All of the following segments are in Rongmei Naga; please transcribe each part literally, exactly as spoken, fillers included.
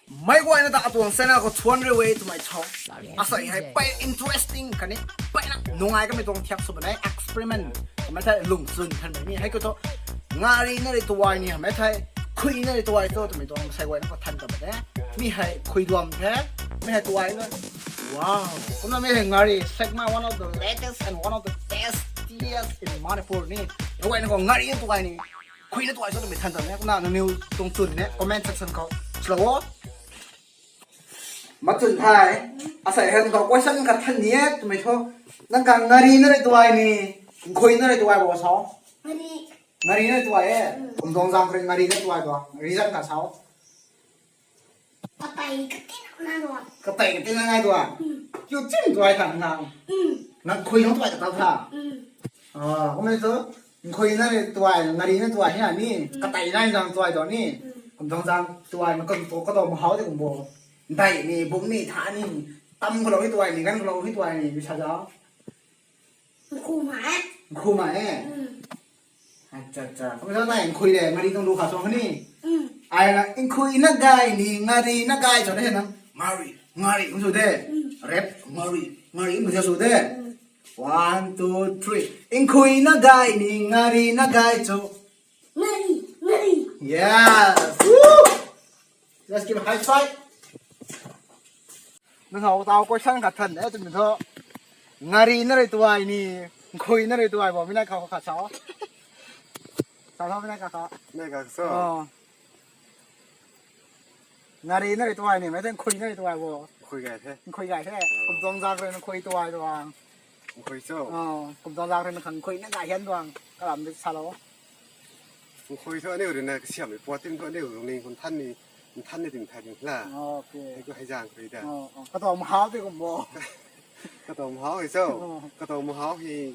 Meic guayna ta atuang channel khou thuan riu e twmei tho. Asei hei pei interesting khatni peyna nungai kamei tuang thiak sw bam e, experiment kamei thei lungchun thanmei ni hei khou thu, ngari na rui tuay ni hamei thei, khui na rui tuay cho twmei tuang sei guayna khou than ta bam e. Mi hei khui duam the, mi hei tuay na. Wow. Kumna mi hei ngari, Chakma, one of the latest and one of the tastiest in Manipur ni. Hei guayna khou ngari na tuay ni, khui na tuay cho twmei than ta bam e. Kumna nangniw tuang chwn ni comment section khou swlou o. Machun thei, asei hei nang khou question khat than ni e twmei tho. Nang khang ngari na rui tuay ni, nkhui na rui tuay bo sa? Ngari. Ngari na rui tuay e. Kum tuang zaeng khou rui ngari na tuay tuang reason khat sa? Katei katina nai tuang. Katei katina nai tuang. Kiu chim tuay tha nang. Nang khui nang tuay kata tha. Ah, kumna thu, nkhui na rui tuay, ngari na tuay hei ni, katei nai zaeng tuay tuang ni. Kum tuang zaeng tuay, ma kum tu kadaw mahau tei kum bo. Dai ni, bum ni, tha ni, tam khou lou hei tuay ni, ganv khou lou hei tuay ni, mi sa zau. Nkhu ma e. Nkhu ma e. Acha, acha. Kum sa nai nkhui le, ngari tuang lu kha suang ni. Ai na, nkhui na gay ni, ngari na gay cho de na. Ngari, ngari, kum sw de. Rap, ngari, ngari, kum sw de. One, two, three. Nkhui na gay ni, ngari na gay cho. Ngari, ngari. Yes. Woo! Let's give a high five. Nang khou tau question khat than e twmei tho. Ngari na rui tuay ni, nkhui na rui tuay bo, mi nai khou khat sa? Sa tho, mi nai khou. Nai khou sa. Oh. Ngari na rui tuay ni, mei tei nkhui na rui tuay bo. Nkhui gay the. Nkhui gay the. Kum tuang zaeng rui nkhui tuay tuang. Nkhui cho. Oh, kum tuang zaeng rui nang khang nkhui na gay hian tuang. Kalam di sa lou. Nkhui thu aniu rui na kasiam mei puat tin thu aniu lungning khou nthan ni, nthan ni ting thay ding la. Okay. Hei khou hei zaeng khou rui da. Oh, oh. Katuang mahau tei kum bo. Katuang mahau hei cho. Oh. Katuang mahau hei.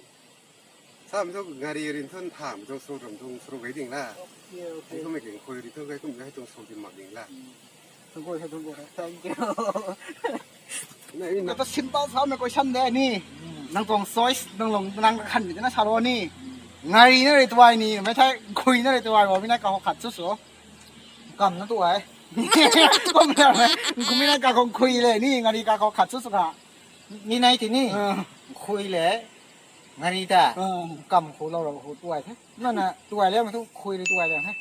Sam thu ngari rin thu nthan thu sw ram thu sw gay ding la. Okay, okay. Hei khou mei keng nkhui rin thu gay kum hei tuang sw di mak ding la. Thank you, thank you. Thank you. Nai, nai. Kata simple samei question de ni. Nang tuang choice, nang lung, nang khan mi na sa lou ni. Ngari na rui tuay ni, mei thei nkhui na rui tuay bo, mi nai kakhou khat sw sw. Kam na tuay. Kum na, kum mi nai kakhou nkhui le ni, ngari kakhou khat sw sw kha. Ni nai ti ni. Ah. Nkhui le. Ngari ta. Ah. Kam khou lou rau khou tuay the. Na na tuay le, ma thu nkhui le tuay le he.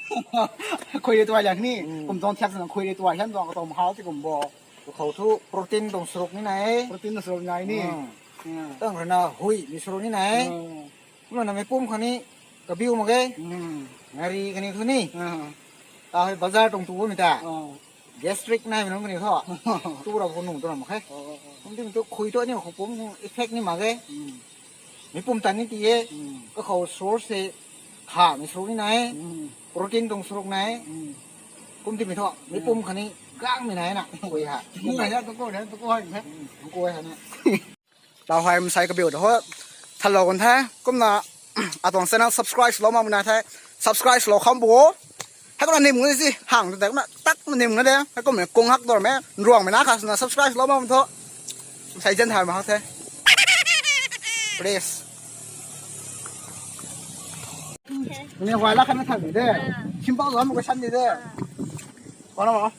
Nkhui le tuay le ni. Hmm. Kum tuang thiak sana nkhui le tuay hian tuang katuang mahau tei kum bo. Khou thu protein tuang sruk ni nai. Protein tuang sruk nai ni. Hmm. Hmm. Tang rui na hui ni sruk ni nai. Hmm. Kumna na mei pum khou ni kabiu mak ge. Hmm. Ngari kani thu ni. Hmm. Ta hei bazar tuang tu mi ta. Oh. Gastric nai mi nung kani tho. Tu rau khou nung tu ram khe. Oh, oh, oh. Kum ti mi tu nkhui tu ni khou pum effect ni mak ge. Hmm. Mi pum tan ni ti e. Hmm. Kakhou source se tha mi sruk ni nai. Hmm. Protein tuang sruk nai. Hmm. Kum ti mi tho. Mi pum khou ni gang mi nai na. Nkhui ha. Nkhui ha, tu ko ha, tu ko ha. Hmm, nkhui ha na. Tau hei masai kabiu da ho. Thanlou kan the. Kumna atuang channel subscribe lou mak na the. Subscribe lou kham bo. Hei kumna nim ngai si hang de kumna tak na nim ngai de. Hei kumna kung hak dor me. Nruang me na kha na subscribe lou mak tho. Masai jen thai mak the. Please. Ni wai la khan na thang de. Simple lou mak ka san de. Kona mo?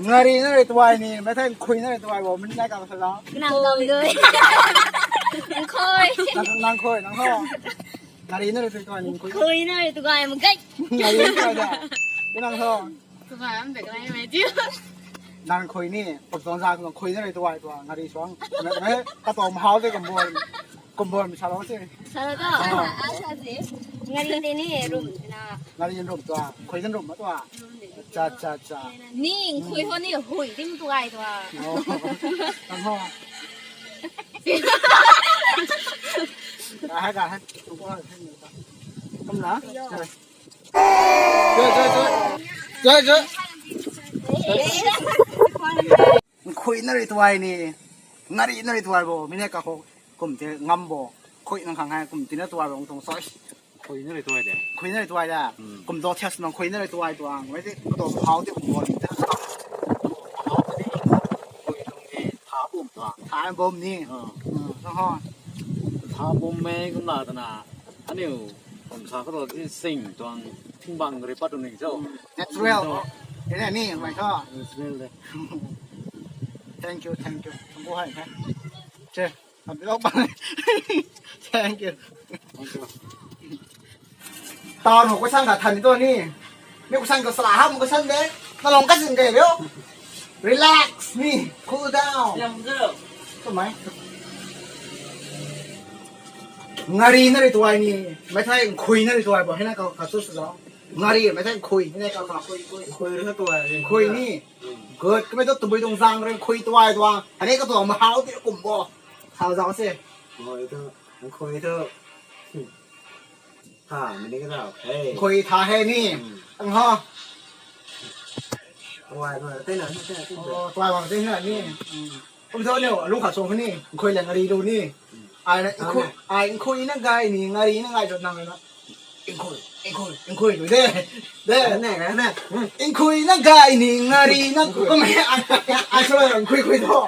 Ngari na rui tuay ni, mei thei nkhui na rui tuay bo, mi nai kakhou sa la. Nang tuang dui. Nkhui. Nang, nang nkhui, nang ho. Ngari na rui tuay ni nkhui. Nkhui na rui tuay mak ge. Ngari na rui tuay da. Nang ho. Tuay am de kai mei diu. Nang nkhui ni, kum tuang zaeng tuang nkhui na rui tuay tuang, ngari suang. Mei, mei, katuang mahau tei kum bo, kum bo mi sa lou si. Sa lou to? Ah. Ah, sa si. Ngari tei ni rum na. Ngari rum tuang, nkhui na rum ma tuang. Cha, cha, cha. Ni, nkhui ho ni, hui dim tuay tuang. Oh. Tang ho. Ka hai, ka hai. Kum na. Joi, joi, joi. Joi, joi. Nkhui na rui tuay ni, ngari na rui tuay bo, mi nai kakhou kum tei ngam bo. Nkhui nang khang hei kum tei na tuay bo, nang tuang choice. Nkhui na rui tuay de. Nkhui na rui tuay da. Hmm. Kum do thiak nang nkhui na rui tuay tuang. Mei tei katuang hau tei kum bo ni ta. Nkhui tuang ni tha bum tuang. Tha bum ni. Hmm. Hmm, nang ho. Tha bum mei kum la ta na. Aniu kum sa katuang ti sing tuang. Thingbang rui pat tu ning cho. Natural. Ina ni mai tho. Natural de. Thank you, thank you. Thank you hai. Che. Abilo bang. Thank you. Thank you. Tau nu question khat than ni tu ni. Mi question ka sala ham question de. Na long ka sin de yo. Relax ni. Cool down. Yam zo. Tu mai. Ngari na rui tuai ni. Mai thai nkhui na rui tuai bo. Hei na ka ka su su zo. Ngari mai thai nkhui. Hei na ka ka. Nkhui na tuai. Nkhui ni. Good. Kamei tu tabui tuang zang rui nkhui tuai tuang. Ane ka tuang mahau ti kum bo. Hau zang se. Nkhui tu. Nkhui tu. Tha, mini ka tau. Hey. Nkhui tha he ni. Hmm. Ang ho. Tuai, tuai, tei na, tei na, tei na. Oh, tuai wang tei na ni. Hmm. Kum tho ni, lung khat song ni. Nkhui lang ngari lu ni. Hmm. Ai na, ah, nkhui, na. Ai nkhui na gay ni, ngari na gay cho nang na. Nkhui, nkhui, nkhui lu de. De. Ana, ana. Hmm. Nkhui na gay ni, ngari na. Nkhui. Kum he, ai, ai, ai, so nkhui, nkhui tho.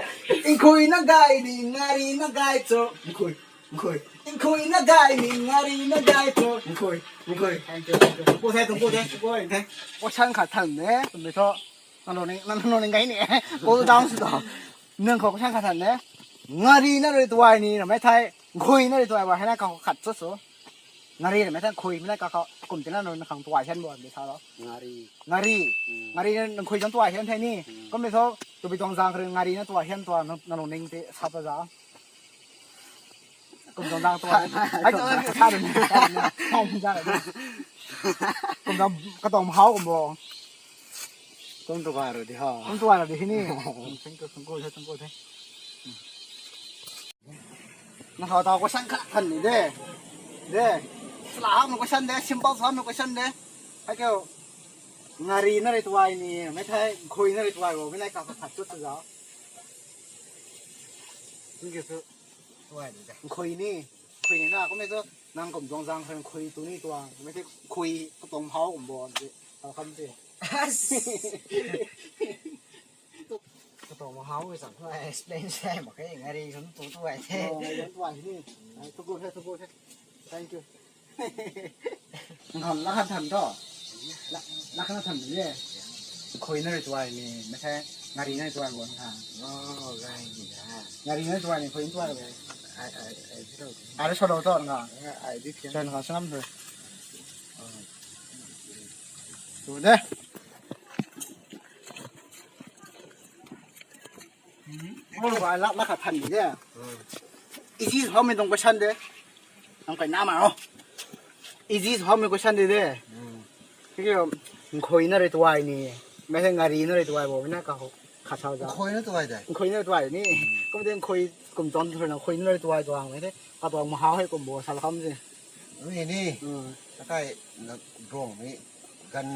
Nkhui na gay ni, ngari na gay cho. Nkhui. Nkhui. Nkhui na gay ni, ngari na gay tho. Nkhui. Nkhui. Thank you, thank you. Pu the, pu the, pu the. Pu sang khat than ne, tumei tho. Nang lo ni, nang lo ni gay ni. Cool down si tho. Nang khou sang khat than ne. Ngari na rui tuai ni, na mai thai. Nkhui na rui tuai ba, hei na khou khat cho so. Ngari na mai thai, nkhui na ka khou, kum tina nang khang tuai hen bo, de sa lo. Ngari. Ngari. Hmm. Ngari na nkhui jang tuai hen thei ni. Hmm. Kum de tho, tabui tuang zang kha rui ngari na tuai hen tuai, nang, nang lo ning te sa pa za. Kum tuang dang tuang. Ai tuang sa dun. Kum tuang ka tuang hau kum bo. Kum tuang ru di ha. Kum tuang ru di hini. Thank you, thank you, thank you. Na hau tau question khat than ni de. De. Sala hau question de, simple sala question de. Hai kyo. Ngari na rui tuai ni, mai thai nkhui na rui tuai bo, mi nai ka khat chu chu za. Thank you, sir. Tuai ni de. Nkhui ni, nkhui ni na, kum e tu, nang kum tuang zang kha rui nkhui tu ni tuang, mi thei nkhui ka tuang hau kum bo, de, hau kham de. Ka tuang hau e zang, explain sai mak khe, ngari sum tu tuai the. Oh, ngari sum tuai ni. Ai, tu gu the, tu gu the. Thank you. Nang la khat than tho. La, la khat than de. Nkhui na rui tuai ni, mai thei ngari na rui tuai bo na. Oh, gay ni da. Ngari na rui tuai ni, nkhui na tuai bo. Ai, ai, ai, di tho. Ai, di tho tho nga. Ai, ai, di tho. Chen kha sam tho. Tu de. Kum ba la, la khat than ni de. Hmm. Easy how mei tuang question de. Nang kai na ma o. Easy how mei question de de. Hmm. Kiki, nkhui na rui tuai ni. Mai thei ngari na rui tuai bo, mi na ka ho, khat sau za. Nkhui na tuai de. Nkhui na rui tuai ni. Hmm. Kum de nkhui, kum tuang thu na nkhui na rui tuai tuang, mai thei ka tuang mahau hei kum bo, sa la kham si. Ni ni. Hmm. Ka kai na rong ni. Gan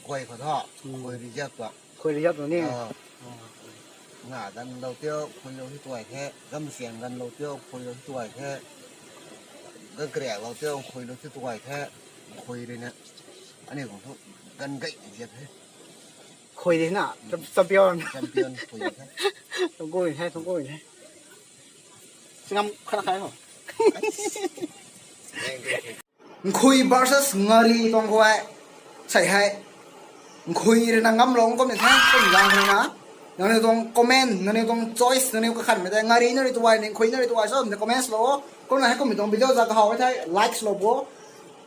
guay khou tho, hmm, nkhui rui zap tuang. Nkhui rui zap tuang ni? Ah. Nga gan lou tio, nkhui lou si tuai the. Gam siang gan lou tio, nkhui lou si tuai the. Gan kariak lou tio, nkhui lou si tuai the. Nkhui rui na. Ani khou thu gan gay zap the. Nkhui rui na, cham-, champion. Champion nkhui the. Thank you the, thank you the. Singam khana khai ho. Nkhui versus ngari tuang khou hei. Sei hei. Nkhui rui na ngam lou kum ni the, kum zang rui na. Nangniw tuang comment, nangniw tuang choice, nangniw kakhan mei tei ngari na rui tuai ni, nkhui na rui tuai so, nangniw comments lou. Kum na hei kum mi tuang video za kahau e thei, likes lou bo.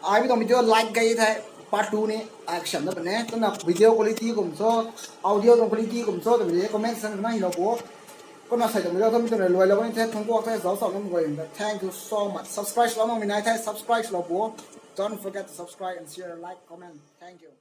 Ai mi tuang video like gay thei, part two ni, action na bane. Kum na video quality kum so, audio tuang quality kum so, tuang video comment section na hi lou bo. Kum na sei tuang video thom tuang luai lou ni the, thangc kuak the, zauc sau nam guay da. Thank you so much. Subscribe lou nang mi nai the, subscribe lou bo. Don't forget to subscribe and share, like, comment. Thank you.